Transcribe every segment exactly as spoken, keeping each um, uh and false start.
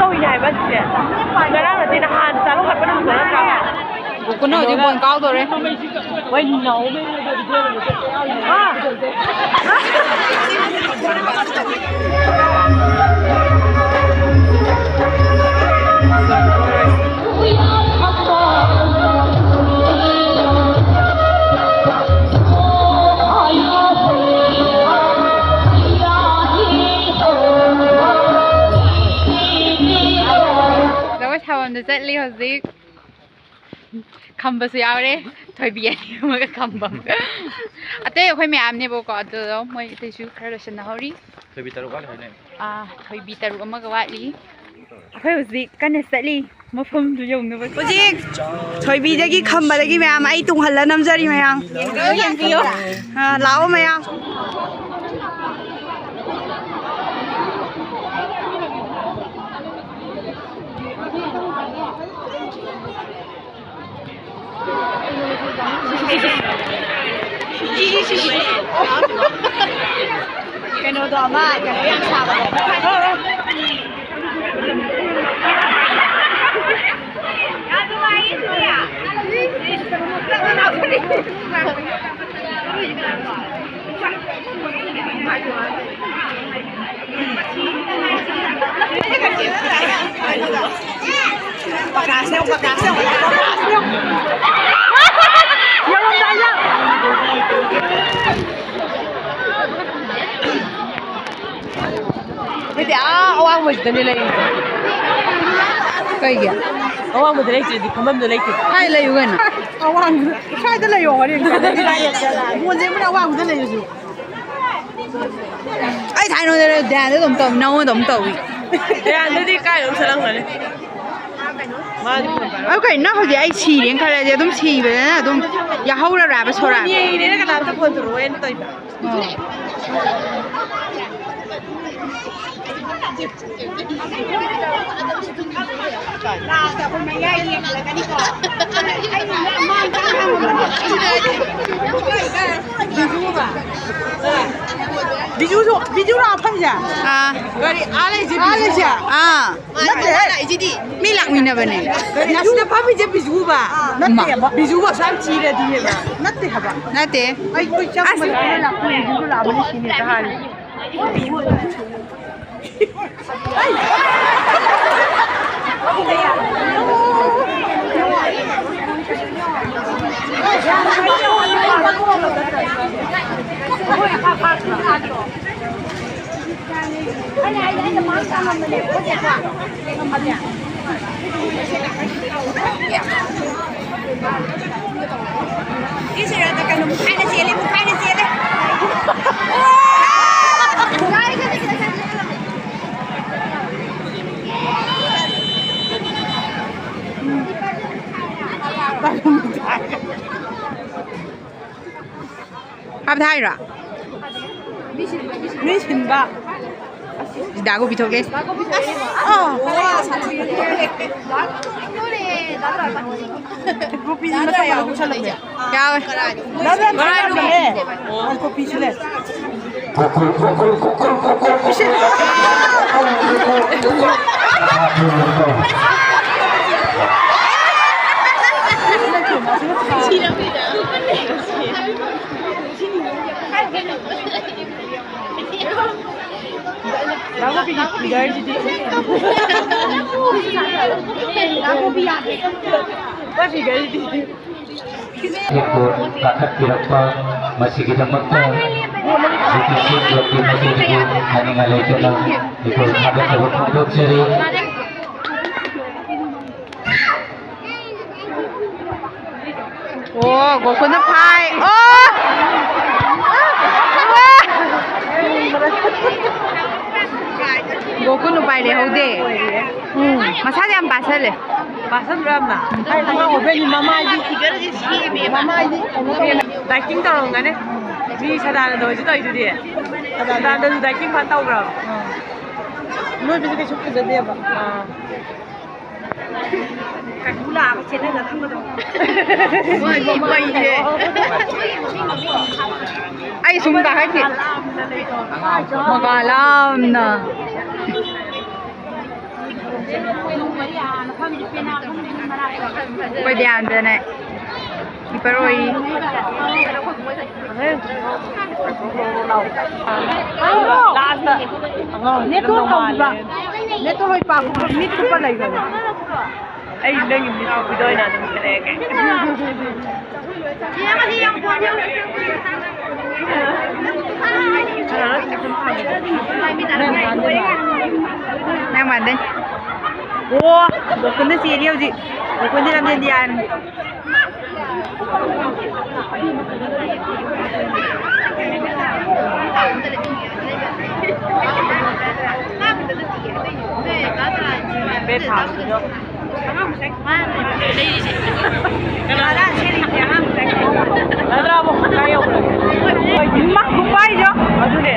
ꯀꯨꯏꯅ ꯍꯥꯏꯕ ꯑꯁꯤꯁꯦ꯫ ꯉꯔꯥꯡ ꯅꯠꯇꯦ, ꯅꯍꯥꯟ ꯆꯥꯔꯨꯛ ꯍꯥꯏꯕ ꯅꯨꯃꯤꯠꯇꯣ ꯅꯠꯇ꯭ꯔꯥ? ꯀꯩꯅꯣ ꯍꯧꯖꯤꯛ ꯕꯣꯟ ꯀꯥꯎꯗꯧꯔꯦ꯫ ꯑꯥ꯫ ꯖꯒꯣꯏ ꯁꯥꯐꯝꯗ ꯆꯠꯂꯤ ꯍꯧꯖꯤꯛ꯫ ꯈꯝꯕꯁꯨ ꯌꯥꯎꯔꯦ꯫ ꯊꯣꯏꯕꯤ ꯑꯅꯤ ꯑꯃꯒ ꯈꯝꯕ ꯑꯃꯒ꯫ ꯑꯇꯩ ꯑꯩꯈꯣꯏ ꯃꯌꯥꯝꯅꯦꯕꯀꯣ, ꯑꯗꯨꯗꯣ ꯃꯣꯏ ꯑꯇꯩꯁꯨ ꯈꯔ ꯂꯣꯏꯁꯤꯟꯅꯍꯧꯔꯤ꯫ ꯊꯣꯏꯕꯤ ꯇꯔꯨꯛ ꯋꯥꯠꯂꯤ ꯍꯥꯏꯅꯦ꯫ ꯑꯥ, ꯊꯣꯏꯕꯤ ꯇꯔꯨꯛ ꯑꯃꯒ ꯋꯥꯠꯂꯤ꯫ ꯑꯩꯈꯣꯏ ꯍꯧꯖꯤꯛ ꯀꯟꯅ ꯆꯠꯂꯤ ꯃꯐꯝꯗꯨ ꯌꯧꯅꯕ꯫ ꯍꯧꯖꯤꯛ ꯊꯣꯏꯕꯤꯗꯒꯤ ꯈꯝꯕꯗꯒꯤ ꯃꯌꯥꯝ ꯑꯩ ꯇꯨꯡꯍꯜꯂ ꯅꯝꯖꯔꯤ ꯃꯌꯥꯝ꯫ ꯌꯦꯡꯕꯤꯌꯨ, ꯌꯦꯡꯕꯤꯌꯨ꯫ ꯑꯥ, ꯂꯥꯛꯑꯣ ꯃꯌꯥꯝ꯫ ꯀꯩꯅꯣꯗꯣ ꯑꯃ ꯀꯩꯅꯣ ꯌꯥꯝ ꯁꯥꯕꯗꯣ꯫ ꯄꯀꯥꯁꯅꯦ, ꯄꯀꯥꯁꯅꯦ, ꯄꯀꯥꯁꯅꯦ꯫ ꯌꯧꯔꯝꯗꯥꯏꯗ꯫ ꯑꯩꯈꯣꯏꯗꯤ ꯑꯥ ꯑꯋꯥꯡꯕꯁꯤꯗꯅꯦ ꯂꯩꯔꯤꯁꯦ꯫ ꯀꯩꯒꯤ? ꯑꯋꯥꯡꯕꯗ ꯂꯩꯇ꯭ꯔꯗꯤ ꯐꯝꯐꯝꯗꯣ ꯂꯩꯇꯦ꯫ ꯍꯥꯏ ꯂꯩꯌꯨ ꯀꯩꯅꯣ꯫ ꯑꯋꯥꯡꯕꯗ, ꯁ꯭ꯋꯥꯏꯗ ꯂꯩꯌꯣ ꯋꯥꯔꯤ ꯑꯃ ꯁꯥꯟꯅꯔꯤ꯫ ꯕꯣꯟ ꯌꯦꯡꯕꯅ ꯑꯋꯥꯡꯕꯗ ꯂꯩꯔꯁꯨ꯫ ꯑꯩ ꯊꯥꯏꯅ ꯅꯉꯣꯟꯗ ꯗꯌꯥꯟꯗ ꯑꯗꯨꯝ ꯇꯧ-, ꯅꯉꯣꯟꯗ ꯑꯗꯨꯝ ꯇꯧꯏ꯫ ꯗꯌꯥꯟꯗꯗꯤ ꯀꯥꯏ ꯑꯃꯨꯛ ꯆꯠꯂꯝꯒꯅꯤ? ꯃꯥꯗꯤ ꯐꯣꯟ ꯄꯥꯏꯔꯝ-, ꯑꯗꯨ ꯀꯩꯅꯣ, ꯅꯪ ꯍꯧꯖꯤꯛ ꯑꯩ ꯁꯤꯔꯦꯅ ꯈꯜꯂꯗꯤ ꯑꯗꯨꯝ ꯁꯤꯕꯗꯅ ꯑꯗꯨꯝ ꯌꯥꯍꯧꯔꯔꯥꯕ ꯐꯣꯟ ꯁꯣꯔꯥ? ꯌꯦꯡꯉꯤꯅꯦꯅ ꯀꯅꯥꯝꯇ ꯐꯣꯟ ꯇꯧꯔꯛꯑꯣꯏꯅ ꯇꯧꯏꯕ꯫ ꯑꯣ꯫ ꯕꯤꯖꯨꯁꯨ, ꯕꯤꯖꯨꯔꯣ ꯐꯝꯃꯤꯁꯦ? ꯑꯥ꯫ ꯀꯔꯤ, ꯑꯥ ꯂꯩꯁꯦ, ꯑꯥ ꯂꯩꯁꯦ? ꯑꯥ꯫ ꯅꯠꯇꯦ꯫ ꯃꯤ ꯂꯥꯛꯃꯤꯟꯅꯕꯅꯦ꯫ ꯀꯔꯤ, ꯑꯁꯤꯗ ꯐꯝꯃꯤꯁꯦ ꯕꯤꯖꯨꯕ? ꯅꯠꯇꯦꯕ꯫ ꯕꯤꯖꯨꯕ ꯑꯁꯨꯛ ꯌꯥꯝ ꯊꯤꯔꯗꯤꯅꯦꯕ꯫ ꯅꯠꯇꯦ ꯍꯥꯏꯕ꯫ ꯅꯠꯇꯦ꯫ ꯑꯩ, ꯑꯩꯈꯣꯏ ꯆꯪꯕꯗ ꯑꯁ꯫ ꯂꯥꯛꯄ ꯕꯤꯖꯨ ꯂꯥꯛꯑꯕꯅꯤ ꯁꯤꯅꯦ ꯇꯥꯍꯜꯂꯤ꯫ ꯁꯤꯁꯤꯔ ꯀꯩꯅꯣ ꯃꯨꯛꯈꯥꯏꯅ ꯆꯦꯜꯂꯦ, ꯃꯨꯛꯈꯥꯏꯅ ꯆꯦꯜꯂꯦ꯫ ꯍꯥꯞꯊꯥꯏꯔꯣ? ꯃꯤ ꯁꯤꯟꯕ꯫ ꯁꯤꯗꯥꯒꯣ ꯄꯤꯊꯣꯛꯀꯦ꯫ ꯑꯣ꯫ ꯒꯣꯄꯤꯁꯤ ꯃꯁꯛ ꯌꯥꯝ ꯀꯨꯞꯁꯜꯂꯝꯃꯦ꯫ ꯌꯥꯎꯋꯦ꯫ ꯅꯪ ꯌꯥꯝ ꯊꯥꯒꯠꯂꯝꯃꯦ꯫ ꯒꯣꯄꯤꯁꯨ ꯂꯩ꯫ ꯗꯥ ꯒꯣꯄꯤꯒꯤ figureꯁꯤꯗꯤ꯫ ꯗꯥ ꯒꯣꯄꯤ ꯌꯥꯗꯦ꯫ ꯃꯥ figureꯁꯤꯗꯤ꯫ ꯀꯥꯈꯠꯄꯤꯔꯛꯄ ꯃꯁꯤꯒꯤꯗꯃꯛꯇ ꯕꯤ ꯇꯤ ꯁꯤ ꯀ꯭ꯂꯕꯀꯤ ꯃꯥꯏꯀꯩꯗꯒꯤ ꯍꯥꯏꯅꯤꯡꯉꯥꯏ ꯂꯩꯇꯅ ꯑꯩꯈꯣꯏ ꯊꯥꯒꯠꯆꯕ ꯐꯣꯡꯗꯣꯛꯆꯔꯤ꯫ ꯑꯣ, ꯒꯣꯀꯨꯟꯗ ꯐꯥꯏ꯫ ꯑꯣ! ꯒꯣꯀꯨꯟ ꯎꯄꯥꯏ ꯂꯩꯍꯧꯗꯦ꯫ ꯎꯝ, ꯃꯁꯥꯁꯦ ꯌꯥꯝ ꯄꯥꯁꯜꯂꯦ꯫ ꯄꯥꯁꯟꯕ꯭ꯔꯥ ꯌꯥꯝꯅ? ꯑꯩ ꯑꯉꯥꯡ ꯑꯣꯏꯕꯩꯅꯤ, ꯃꯃꯥꯏꯗꯤ, ꯃꯃꯥꯏꯗꯤ ꯀꯩꯅꯣ ꯇꯧꯋꯦ꯫ Dieting ꯇꯧꯔꯝꯒꯅꯤ꯫ ꯃꯤ ꯁꯗꯥꯅꯟꯗ ꯍꯣꯏꯁꯨ ꯇꯧꯔꯤꯗꯨꯗꯤ꯫ ꯁꯗꯥꯅꯟꯗꯁꯨ dieting ꯐꯖꯅ ꯇꯧꯈ꯭ꯔꯕ? ꯑꯥ꯫ ꯅꯣꯏꯕꯁꯦ ꯀꯩꯁꯨ ꯐꯖꯗꯦꯕ꯫ ꯑꯥ꯫ ꯀꯩꯀꯨ ꯂꯥꯛꯑꯒ ꯆꯦꯟꯅꯖꯔꯝꯕꯗꯣ꯫ ꯃꯣꯏ, ꯃꯣꯏꯁꯦ꯫ ꯑꯩ ꯁꯨꯝ ꯀꯥꯈꯠꯈꯤ꯫ ꯃꯀꯥ ꯂꯥꯝꯅ꯫ ꯑꯩꯈꯣꯏꯗꯤ ꯌꯥꯝꯗꯅ ꯀꯤꯄꯔ ꯑꯣꯏ꯫ ꯅꯦꯠꯋꯥꯛ ꯇꯧꯕꯤꯕ꯫ ꯅꯦꯠꯋꯥꯛ ꯂꯣꯏ ꯄꯥꯕ꯫ ꯃꯤꯠ ꯀꯨꯞꯄ ꯂꯩꯕꯅꯦ꯫ ꯑꯩ ꯅꯪꯒꯤ ꯃꯤꯠ ꯀꯨꯞꯄꯤꯗꯣ ꯑꯣꯏꯅ ꯑꯗꯨꯝ ꯁꯦꯠꯂꯛꯑꯒꯦ꯫ ꯅꯪ ꯃꯥꯟꯗꯦ꯫ ꯑꯣ, ꯒꯣꯀꯨꯟꯗ ꯆꯦꯜꯂꯤ ꯍꯧꯖꯤꯛ꯫ ꯒꯣꯀꯨꯟꯗꯤ ꯂꯝꯖꯦꯟꯗꯤ ꯌꯥꯔꯅꯤ꯫ ꯅꯠꯇ꯭ꯔꯕꯣ? ꯀꯥꯏ ꯌꯧꯈ꯭ꯔꯒꯦ? ꯏꯃꯥ, ꯈꯨꯄꯥꯏꯗꯣ꯫ ꯑꯗꯨꯅꯦ꯫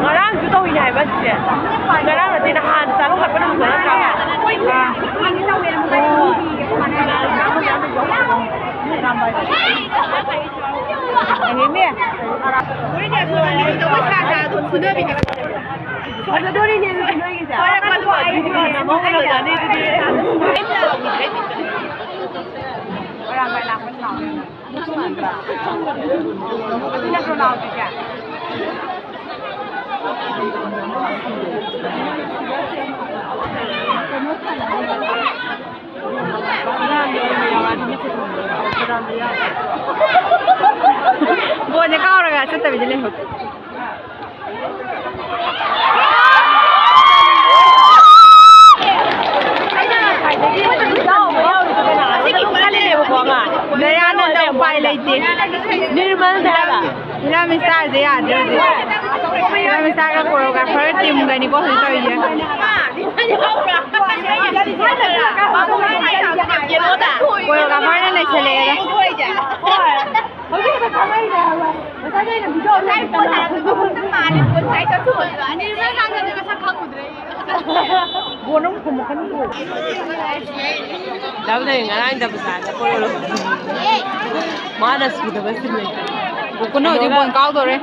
ꯉꯔꯥꯡꯁꯨ ꯇꯧꯏꯅꯦ ꯍꯥꯏꯕ ꯁꯤꯁꯦ꯫ ꯉꯔꯥꯡ ꯅꯠꯇꯦ, ꯅꯍꯥꯟ ꯆꯥꯔꯨꯡ ꯀꯥꯞꯄ ꯅꯨꯃꯤꯠꯇꯣ ꯅꯠꯇ꯭ꯔꯥ? ꯑꯥ꯫ ꯑꯗꯨꯅꯦ꯫ ꯐꯖꯗꯣꯔꯤꯅꯦ ꯑꯗꯨꯗꯤ ꯅꯣꯏꯒꯤꯁꯦ꯫ ꯑꯗꯨ ꯅꯠꯇ꯭ꯔꯣ ꯅꯥꯎꯕꯤꯁꯦ? ꯕꯣꯟꯁꯦ ꯀꯥꯎꯔꯒ ꯆꯠꯇꯕꯤꯗ ꯂꯩꯍꯧ꯫ ꯗꯌꯥꯅꯟꯗ ꯎꯄꯥꯏ ꯂꯩꯇꯦ꯫ ꯅꯤꯔꯃꯜꯗ ꯍꯥꯏꯕ꯫ ꯐꯤꯂꯝ ꯏꯁꯇꯥꯔꯁꯦ ꯌꯥꯗ꯭ꯔꯦ ꯍꯧꯖꯤꯛ꯫ ꯐꯤꯂꯝ ꯏꯁꯇꯥꯔꯒ ꯀꯣꯔꯤꯌꯣꯒ꯭ꯔꯥꯐꯔ ꯇꯤꯝꯒꯅꯤꯀꯣ ꯍꯧꯖꯤꯛ ꯇꯧꯔꯤꯁꯦ꯫ ꯀꯣꯔꯤꯌꯣꯒ꯭ꯔꯥꯐꯔꯅ ꯅꯩꯁꯜꯂꯛꯑꯦꯗ꯫ ꯍꯣꯏ꯫ ꯍꯧꯖꯤꯛ ꯈꯛꯇ ꯈꯪꯉꯛꯏꯅꯦ ꯍꯥꯏꯕ꯫ ꯉꯁꯥꯏꯗꯩ ꯑꯩꯅ ꯚꯤꯗꯤꯑꯣ ꯉꯁꯥꯏ ꯐꯣꯟ ꯊꯥꯔꯛꯄꯗꯣ ꯃꯥꯜꯂꯦ, ꯐꯣꯟ ꯉꯁꯥꯏ ꯆꯠꯊꯣꯛꯑꯣꯏꯕ꯫ ꯑꯅꯤꯔꯕꯥꯅ ꯉꯥꯡꯅꯕꯗꯤ ꯃꯁꯛ ꯈꯪꯉꯨꯗ꯭ꯔꯦ ꯑꯩ꯫ ꯕꯣꯟ ꯑꯃꯨꯛ ꯈꯨꯝꯃꯛꯀꯅꯤ꯫ ꯗꯥꯕꯨꯗ ꯉꯔꯥꯡ ꯗꯕꯁꯥꯗ ꯀꯣꯏꯔꯨꯔꯣ꯫ ꯃꯥꯅ ꯁꯨꯗꯕ ꯁꯤꯟ ꯂꯩꯇꯦ꯫ ꯀꯨꯟꯅ ꯍꯧꯖꯤꯛ ꯕꯣꯜ ꯀꯥꯎꯗꯧꯔꯦ꯫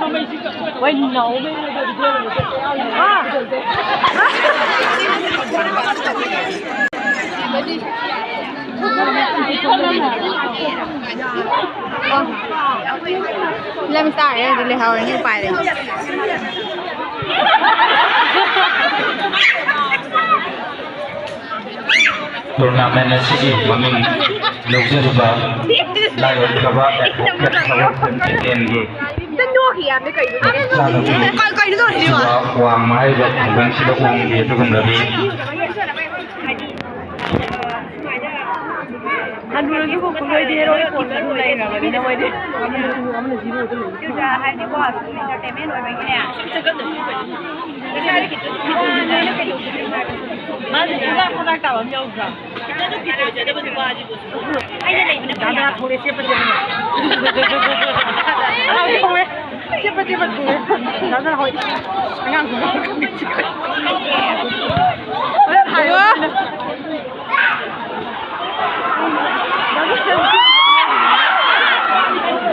ꯐꯤꯂꯝ ꯁ꯭ꯇꯥꯔ ꯍꯥꯏꯔꯗꯤ ꯂꯩꯍꯧꯔꯅꯤ, ꯎꯄꯥꯏ ꯂꯩꯇꯦ꯫ ꯇꯣꯔꯅꯥꯃꯦꯟ ꯑꯁꯤꯒꯤ ꯃꯃꯤꯡ ꯂꯧꯖꯔꯤꯕ ꯂꯥꯏꯑꯣꯟꯈ꯭ꯔꯕ ꯑꯦꯗꯚꯣꯀꯦꯠ ꯊꯕꯛ ꯁꯦꯟꯇ꯭ꯔꯦꯜꯒꯤ ꯀꯩꯅꯣ ꯇꯧꯔꯤꯁꯤꯕꯣ? ꯋꯥꯡꯃ ꯍꯥꯏꯔꯤꯕ ꯈꯨꯡꯒꯪꯁꯤꯗ ꯑꯣꯡꯕꯤ ꯑꯗꯨꯒꯨꯝꯂꯕꯤ ꯍꯅꯨꯔꯁꯨ ꯈꯨꯡꯒꯪꯗꯤ ꯍꯦꯔꯣꯒꯤ ꯐꯣꯟꯗ ꯑꯗꯨꯝ ꯂꯩꯈ꯭ꯔꯕꯅꯤꯅ ꯃꯣꯏꯗꯤ꯫ ꯁꯤꯗ ꯍꯥꯏꯗꯤꯀꯣ, ꯁꯨꯝ entertainment ꯑꯣꯏꯕꯒꯤꯅꯦ꯫ ꯃꯥꯁꯦ ꯈꯨꯗꯥꯛ ꯈꯨꯗꯥꯛ ꯇꯥꯕ ꯑꯃ ꯌꯥꯎꯗ꯭ꯔꯥ? ꯑꯩꯅ ꯂꯩꯕꯅ ꯐꯩ꯫ ꯗꯥꯗꯥ ꯊꯣꯛꯂꯛꯑꯦ, ꯆꯦꯞꯄ ꯆꯦꯞꯄ꯫ ꯗꯥꯗꯥ ꯊꯣꯛꯂꯛꯑꯦ, ꯆꯦꯞꯄ ꯆꯦꯞꯄ ꯊꯣꯛꯂꯛꯑꯦ꯫ ꯗꯥꯗꯥ ꯍꯣꯏ꯫ ꯑꯉꯥꯡ ꯈꯨꯗꯥꯛ ꯈꯨꯗꯥꯛ꯫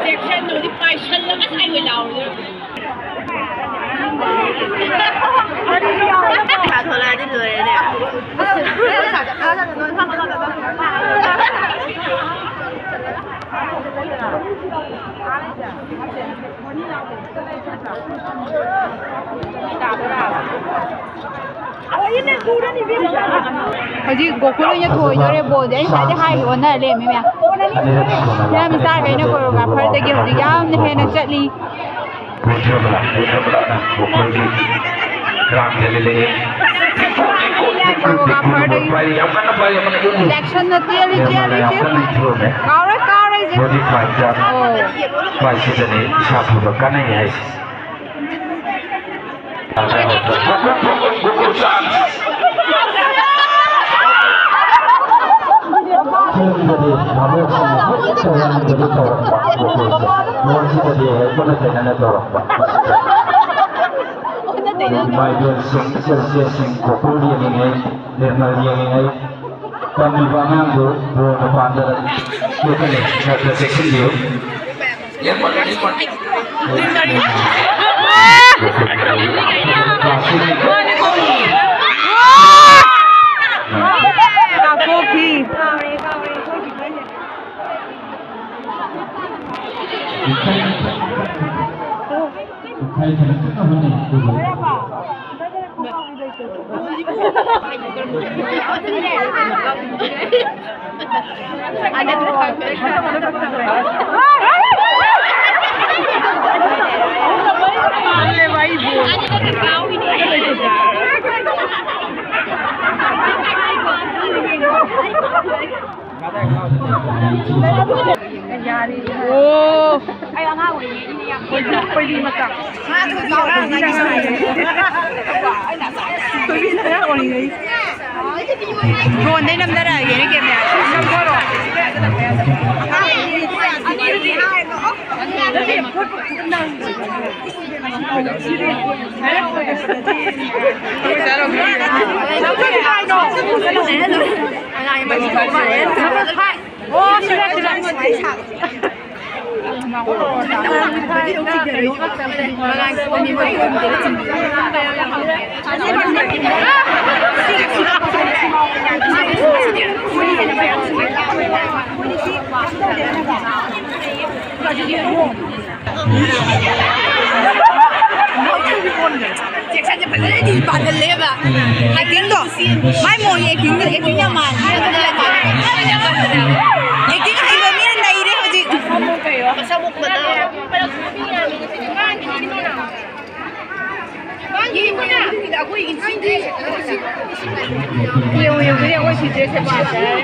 ꯁꯦꯛꯁꯟꯗꯨꯗꯤ ꯄꯥꯏꯁꯜꯂꯒ ꯁꯥꯏ ꯑꯣꯏ ꯂꯥꯎꯔꯗꯣꯏꯔꯣ? ꯄꯩꯁꯥ ꯊꯣꯛꯂꯛꯑꯗꯤ ꯂꯣꯏꯔꯦꯅꯦ꯫ ꯍꯧꯖꯤꯛ ꯒꯣꯀꯨꯜ ꯑꯣꯏꯅ ꯊꯣꯏꯗꯣꯔꯦ ꯕꯣꯜꯁꯦ꯫ ꯑꯩ ꯉꯁꯥꯏꯗꯩ ꯍꯥꯏꯈꯤꯕ ꯑꯣꯟꯅꯔ ꯂꯩꯔꯝꯃꯦ ꯃꯌꯥꯝ꯫ ꯐꯤꯂꯝ ꯁ꯭ꯇꯥꯔꯈꯩꯅ ꯀꯣꯔꯤꯌꯣꯒ꯭ꯔꯥꯐꯔꯗꯒꯤ ꯍꯧꯖꯤꯛ ꯌꯥꯝꯅ ꯍꯦꯟꯅ ꯆꯠꯂꯤ꯫ ꯒꯣꯀꯨꯜꯒꯤ ꯒ꯭ꯔꯥꯎꯟꯗ ꯂꯤꯂꯛꯑꯦ꯫ ꯀꯣꯔꯤꯌꯣꯒ꯭ꯔꯥꯐꯔꯗꯒꯤ ꯄꯥꯏꯔꯤ, ꯌꯥꯝ ꯀꯟꯅ ꯄꯥꯏꯔꯤ, ꯑꯃꯅ ꯎꯠꯂꯤ꯫ ꯖꯦꯛꯁꯟꯅ ꯇꯦꯜꯂꯤ, ꯅꯦꯔꯃꯜꯅ ꯇꯦꯜꯂꯤ, ꯌꯥꯝ ꯇꯦꯜꯂꯤ꯫ ꯀꯟꯅ ꯏꯟꯊꯨꯔꯝꯃꯦ꯫ ꯀꯥꯎꯔꯣꯏ, ꯀꯥꯎꯔꯣꯏ, ꯏꯆꯦ꯫ ꯕꯣꯗꯤ ꯐꯥꯏꯠꯇ ꯑꯣ꯫ ꯐꯥꯏꯠꯁꯤꯗꯅꯤ ꯏꯁꯥ ꯐꯕ ꯀꯥꯟꯅꯩ ꯍꯥꯏꯁꯦ꯫ ꯐꯤꯂꯝꯗꯗꯤ ꯚꯥꯕꯣꯛꯁꯤꯡꯅ ꯍꯦꯛꯇ ꯋꯥꯡꯗꯒꯤ ꯇꯧꯔꯛꯄ ꯒꯣꯀꯨꯜꯁꯦ꯫ ꯂꯣꯟꯁꯤꯗꯗꯤ ꯍꯦꯛ ꯑꯣꯟꯅ ꯇꯩꯅꯅ ꯇꯧꯔꯛꯄ꯫ ꯏꯃꯥꯏꯕꯦꯟꯁꯤꯡ, ꯏꯆꯜ ꯏꯆꯦꯁꯤꯡ, ꯒꯣꯀꯨꯜ ꯌꯦꯡꯉꯤꯉꯩ, ꯅꯤꯔꯃꯜ ꯌꯦꯡꯉꯤꯉꯩ, ꯇꯝꯃꯤꯕ ꯑꯉꯥꯡꯗꯨ ꯕꯣꯜ ꯃꯄꯥꯟꯗ ꯆꯦꯛꯀꯅꯤ, ꯈꯔ ꯈꯔ ꯆꯦꯛꯁꯤꯟꯕꯤꯌꯨ꯫ ꯑꯣ꯫ ꯑꯩ ꯑꯉꯥꯡ ꯑꯣꯏꯔꯤꯉꯩ ꯏꯅꯦ ꯌꯥꯝ ꯀꯣꯏꯕꯤ, ꯀꯣꯏꯕꯤ ꯃꯆꯥ꯫ ꯀꯣꯏꯕꯤ ꯑꯉꯥꯡ ꯑꯣꯏꯔꯤꯉꯩ꯫ ꯗ꯭ꯔꯣꯟꯗꯩ ꯅꯝꯊꯔꯛꯑꯒꯦꯅꯦ ꯀꯦꯃꯦꯔꯥ꯫ ꯅꯝꯊꯔꯣ꯫ ꯆꯦꯛꯁꯟꯁꯦ ꯐꯖꯅꯗꯤ ꯄꯥꯟꯒꯜꯂꯦꯕ꯫ ꯑꯦꯛꯇꯤꯡꯗꯣ, ꯃꯥꯏ ꯃꯑꯣꯡ ꯑꯦꯛꯇꯤꯡꯗꯣ, ꯑꯦꯛꯇꯤꯡ ꯌꯥꯝ ꯃꯥꯜꯂꯦ꯫ ꯑꯦꯛꯇꯤꯡ ꯍꯩꯕ ꯃꯤꯅ ꯅꯩꯔꯦ ꯍꯧꯖꯤꯛ꯫ ꯌꯦꯡꯉꯨ, ꯌꯦꯡꯉꯨ, ꯌꯦꯡꯉꯨ, ꯁꯤꯁꯦ ꯁꯦꯕꯥ ꯇꯧꯔꯦ꯫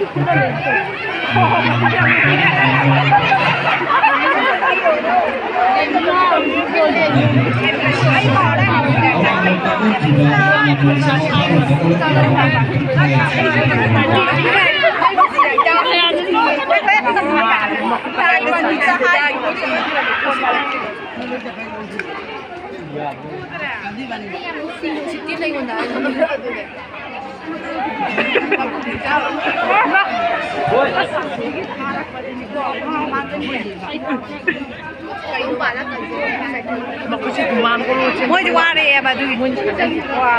ꯃꯈꯣꯏꯁꯦ ꯍꯨꯃꯥꯡ ꯑꯣꯔꯣ ꯆꯦꯟ-, ꯃꯣꯏꯗꯤ ꯋꯥꯔꯛꯑꯦꯕ ꯑꯗꯨꯒꯤ꯫ ꯃꯣꯏꯅ ꯁꯥꯟꯅꯔꯤ ꯈꯨꯋꯥ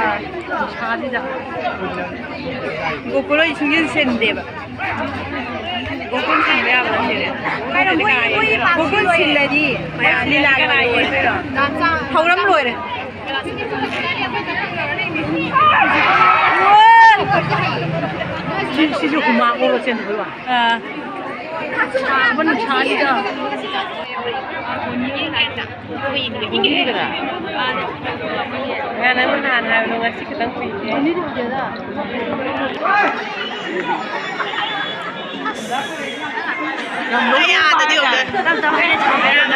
ꯅꯨꯡꯁꯥꯁꯤꯗ꯫ ꯒꯣꯀꯨꯜ ꯍꯣꯏ ꯁꯨꯡꯁꯤꯟ ꯁꯤꯟꯗꯦꯕ꯫ ꯒꯣꯀꯨꯜ ꯁꯤꯟꯕ ꯌꯥꯕ ꯅꯠꯇꯦꯅꯦ꯫ ꯀꯩꯅꯣ ꯃꯣꯏ, ꯃꯣꯏꯒꯤ ꯄꯥꯝꯕꯤ ꯒꯣꯀꯨꯜ ꯂꯣꯏꯔꯦ꯫ ꯁꯤꯜꯂꯗꯤ ꯂꯤꯂꯥ ꯂꯣꯏꯔꯦ꯫ ꯊꯧꯔꯝ ꯂꯣꯏꯔꯦ꯫ ꯁꯤ-, ꯁꯤꯁꯨ ꯍꯨꯃꯥꯡ ꯑꯣꯔꯣ ꯆꯦꯟꯕꯩ ꯋꯥ꯫ ꯑꯥ꯫ ꯁꯥꯕꯅ ꯁꯥꯁꯤꯗ꯫ ꯌꯥ, ꯅꯪꯅ ꯅꯍꯥꯟ ꯍꯥꯏꯕꯗꯣ ꯉꯁꯤ ꯈꯤꯇꯪ ꯀꯨꯏꯔꯦ꯫ ꯌꯥꯗꯗꯤ ꯌꯧꯗꯦ꯫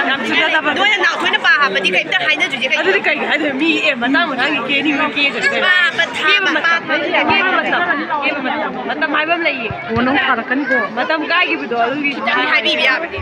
ꯌꯥꯝ ꯁꯤꯗꯗꯕ꯫ ꯅꯣꯏꯅ ꯅꯥꯎꯊꯣꯏꯅ ꯄꯥ ꯍꯥꯞꯄꯗꯤ ꯀꯩꯝꯇ ꯍꯥꯏꯅꯗ꯭ꯔꯤꯁꯦ ꯀꯩꯒꯤꯅꯣ? ꯑꯗꯨꯗꯤ ꯀꯩꯒꯤ ꯍꯥꯏꯗꯣꯏꯅꯣ? ꯃꯤ, ꯑꯦ, ꯃꯇꯥꯡ ꯃꯇꯥꯡꯒꯤ ꯀꯦꯅꯤꯡꯕ ꯀꯦꯖꯒꯗꯕꯅꯤ꯫ ꯄꯥ ꯍꯥꯞꯄ ꯊꯥꯕ, ꯀꯦꯕ ꯃꯇꯝ, ꯄꯥ ꯍꯥꯞꯄ ꯀꯦꯕ ꯃꯇꯝ, ꯀꯦꯕ ꯃꯇꯝ, ꯃꯇꯝ ꯍꯥꯏꯕ ꯑꯃ ꯂꯩꯌꯦ꯫ ꯑꯣ, ꯅꯪ ꯐꯥꯔꯛꯀꯅꯤꯀꯣ꯫ ꯃꯇꯝ ꯀꯥꯏꯈꯤꯕꯗꯣ ꯑꯗꯨꯒꯤ ꯈꯤꯇꯪꯗꯤ ꯍꯥꯏꯕꯤꯕ ꯌꯥꯕꯅꯤ꯫